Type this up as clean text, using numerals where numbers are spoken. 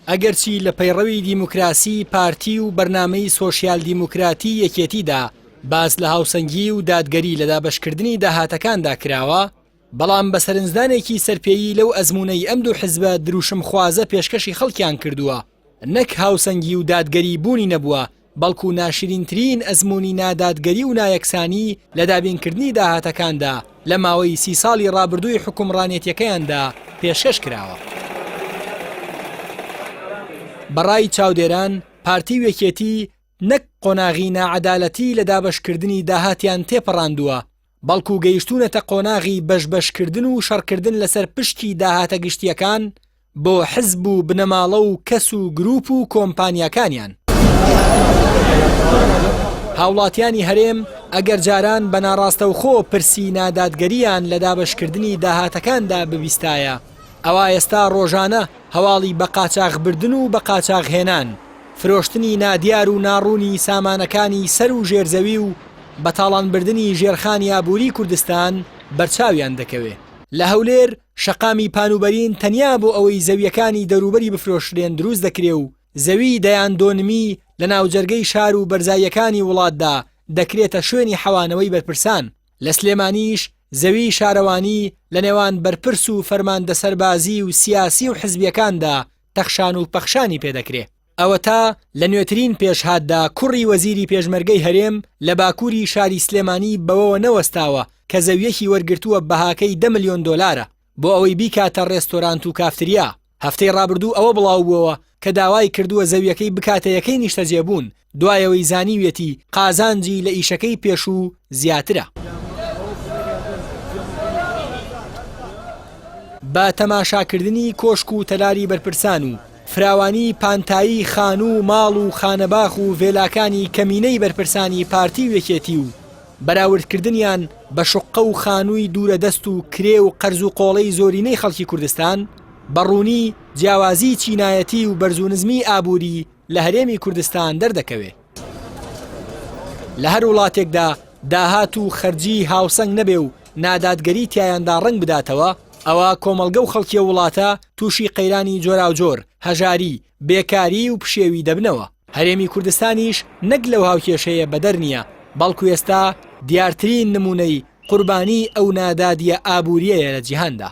ئەگەرچی لە پەیڕەوی دیموکراسیی پارتی و بەرنامەی سۆشیال دیموکراتیی یەکێتیدا باس لە هاوسەنگی و دادگەری لە دابەشکردنی داهاتەکاندا کراوە، بەڵام بە سەرنجدانێکی سەرپێیی لەو ئەزموونەی ئەم دوو حزبە دروشمخوازە پێشکەشی خەڵکیان کردووە، نەک هاوسەنگی و دادگەری بوونی نەبووە، بەڵکو ناشرینترین ئەزموونی نادادگەری و نایەکسانی لە دابینکردنی داهاتەکاندا لە ماوەی سی ساڵی ڕابردووی حوکمڕانێتیەکەیاندا پێشکەش کراوە. بە ڕای چاودێران، پارتی و یەکێتی نەک قۆناغی ناعەدالەتی لە دابەشکردنی داهاتیان تێپەڕاندووە، بەڵکو گەیشتوونەتە قۆناغی بەش بەشکردن و شەڕکردن لەسەر پشکی داهاتە گشتییەکان بۆ حزب و بنەماڵە و کەس و گروپ و کۆمپانیاکانیان. هاوڵاتیانی هەرێم ئەگەر جاران بە ناڕاستەوخۆ پرسی نادادگەرییان لە دابەشکردنی داهاتەکاندا ببیستایە، ئەوا ئێستا ڕۆژانە هەواڵی بەقاچاخبردن و بەقاچاخهێنان، فرۆشتنی نادیار و ناڕوونی سامانەکانی سەر و ژێر زەوی و بەتاڵانبردنی ژێرخانی ئابووری کوردستان بەرچاویان دەکەوێ. لە هەولێر شەقامی پانوبەرین تەنیا بۆ ئەوەی زەوییەکانی دەوروبەری بفرۆشرێن دروست دەکرێ و زەویی دەیان دۆنمی لە ناوجەرگەی شار و بەرزاییەکانی وڵاتدا دەکرێتە شوێنی حەوانەوەی بەرپرسان. لە سلێمانیش زەویی شارەوانی لە نێوان بەرپرس و فەرماندە سەربازی و سیاسی و حزبییەکاندا تەخشان و پەخشانی پێ دەکرێ. ئەوەتا لە نوێترین پێشهاتدا کوڕی وەزیری پێشمەرگەی هەرێم لە باکووری شاری سلێمانی بەوەوە نەوەستاوە کە زەوییەکی وەرگرتووە بەهاکەی دە ملیۆن دۆلارە بۆ ئەوەی بیکاتە ڕێستۆرانت و کافتریا، هەفتەی ڕابردوو ئەوە بڵاوبووەوە کە داوای کردووە زەوییەکەی بکاتە یەکەی نیشتەجێبوون دوایەوەی زانیویەتی قازانجی لە ئیشەکەی پێشوو زیاترە. بە تەماشاکردنی کۆشک و تەلاری بەرپرسان و فراوانی پانتایی خانوو و ماڵ و خانەباخ و ڤێلاکانی کەمینەی بەرپرسانی پارتی و یەکێتی و بەراوردکردنیان بە شوققە و خانووی دوورە دەست و کرێ و قەرز و قۆڵەی زۆرینەی خەڵکی کوردستان، بە ڕوونی جیاوازیی چینایەتی و بەرز و نزمیی ئابووری لە هەرێمی کوردستان دەردەکەوێ. لە هەر وڵاتێکدا داهات و خەرجی هاوسەنگ نەبێ و نادادگەری تیایاندا ڕەنگ بداتەوە، ئەوا کۆمەڵگە و خەڵکی ئەو وڵاتە تووشی قەیرانی جۆراوجۆر، هەژاری، بێکاری و پشێوی دەبنەوە. هەرێمی کوردستانیش نەک لەو هاوکێشەیە بەدەر نییە، بەڵکو ئێستا دیارترین نموونەی قوربانیی ئەو نادادییە ئابوورییەیە لە جیهاندا.